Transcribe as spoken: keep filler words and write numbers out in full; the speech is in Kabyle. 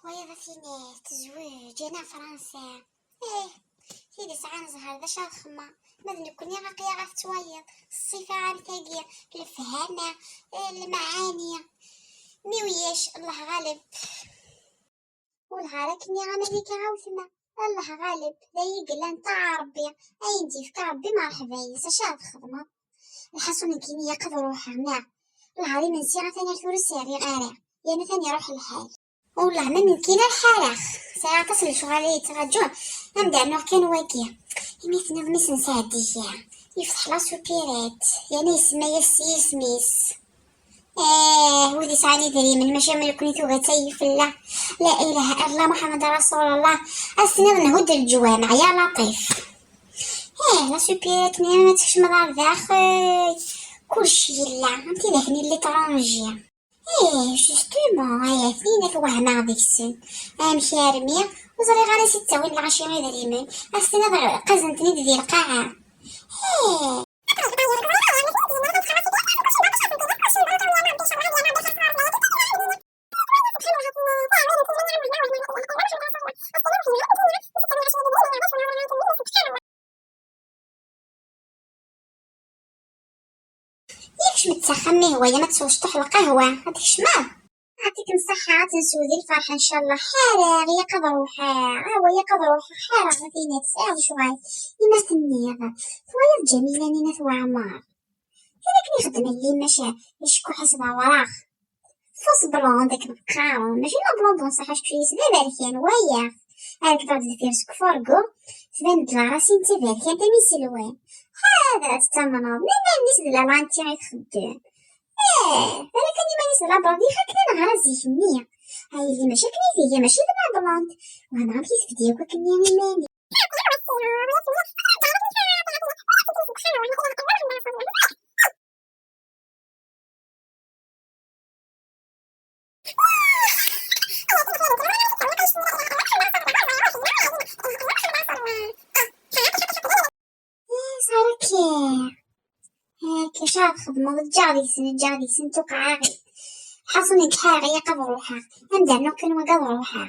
Wayeḍ a tin tezweǧ yerna Fransa. Ih, tid yesɛan zzher d acu ad xemmeɣ. Ma d nekkni aql-aɣ ɣef ttwayeḍ, ṣṣifa am tagi, lefhama, eh, lmaɛani. Mi ulac, Allah ɣaleb. Ur lha ara k-nniɣ a Malika a wetma, Allah ɣaleb, d ayi yellan ṭaɛa Rebbi, ayen d-yefka Rebbi merḥba yes, acu ara txedmeḍ? Lḥaṣun nekkini yaqad ruḥeɣ, neɣ lɛaḍim n sɛiɣ atan ar tura ur s-rriɣ ara, yerna atan iruḥ lḥal. Wellah ma nekkini ar ḥareɣ, sɛiɣ aṭas n lecɣal ay yettraǧun, ad m-d-rnuɣ kan wagi. Imi tenniḍ mi s-nesɛeddi kra, yefteḥ la supirette, yerna isemma-yas s yisem-is. Eh, wid yesɛan idrimen, mačči am nekkni tuga d tayyi fell-a. La ilaha illallah Muḥemmed rasulullah. Ad s-tiniḍ nhudd leǧwameɛ, ya Laṭif. Eh, la supirette-nni ma tekcmeḍ ar daxel, kulci yella, am tidak-nni n l'étranger. Eh, justement, ay atnin ad wehmeɣ deg-sen. Amek armi ur ẓriɣ ara si ttawin lɣaci idrimen, ad s-tiniḍ qqazen-ten-id di lqaɛa. Eh. Yak kecmet s axxam, mi hwaya ma tesweḍ cṭuḥ lqahwa, ad tkecmeḍ. Yɛṭikem ṣṣeḥḥa, ad tensew di lferḥ ncallah. Ḥareɣ, yak ad ruḥeɣ, awa yak ad ruḥeɣ, ḥareɣ a tin-a tesɛiḍ lecɣal. Ima tenniḍ, twalaḍ Ǧamila-nni n At Waɛmer? Tin akken ixeddmen limmac, icekkuḥ-as d awraɣ. Fausse blonde akken qqaren, mačči la blonde n ṣṣeḥ, acku-yis d aberkan, wayeɣ. Ar kteɣ-d deffir seg ufurgu, tban-d la racine d taberkant am iselwan. Ḥader ad tettamneḍ, d iman-is d la lentille i txeddem. Eh, terra kan iman-is d la blonde, yak akken i neɣra zik-nni. Ay yelli, mačči akken i tga, mačči d la blonde. Wehmeɣ amek i tebdi akk akken-nni iman-is. Ih, صار كي هاك شاف خدمة، رجع لي سن، رجع لي سن، توقع عاغي. حاصل نكحة غير قبل روحها. هم دار نوكن وقبل روحها.